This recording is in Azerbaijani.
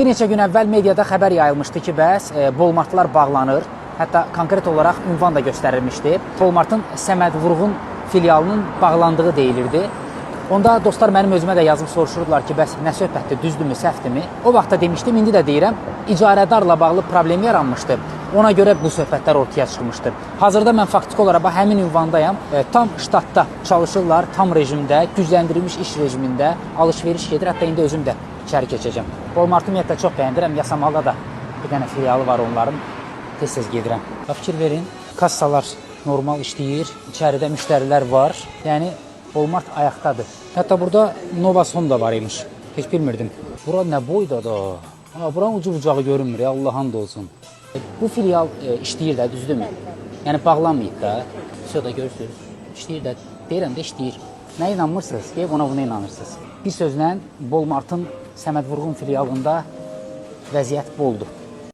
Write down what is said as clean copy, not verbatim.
Bir neçə gün əvvəl mediada xəbər yayılmışdı ki, bəs Bolmartlar bağlanır. Hətta konkret olaraq ünvan da göstərilmişdi. Bolmartın Səməd Vurğun filialının bağlandığı deyilirdi. Onda dostlar mənim özümə də yazıb soruşurdular ki, bəs nə söhbətdir, düzdürmü, səhvdirmi? O vaxt da demişdim, indi də deyirəm, icarədarla bağlı problem yaranmışdı. Ona görə bu söhbətlər ortaya çıxmışdı. Hazırda mən faktiki olaraq bax həmin ünvandayam. Tam ştatda çalışırlar, tam rejimdə, gücləndirilmiş iş rejimində alış-veriş gedir. Hətta indi özüm də içəri keçəcəm. Walmart-ı ümumiyyətlə çox bəyənirəm. Yasamalda da bir dənə filialı var onların. Tez-tez gedirəm. Bax fikir verin, kassalar normal işləyir, içəridə müştərilər var. Yəni Walmart ayaqdadır. Hətta burada Novason da var imiş. Heç bilmirdim. Bura nə boydadır? Ha, buranın ucu bucağı görünmür ya, Allah and olsun. Bu filial işləyir də, düzdürmü? Yəni bağlanmayıb da. Vəsə da görürsüz. İşləyir də. Deyirəm də işləyir. Nə inanmırsınız? Deyib ona buna inanırsınız. Bir sözlə Walmartın Səməd Vurğun filialında vəziyyət boldur.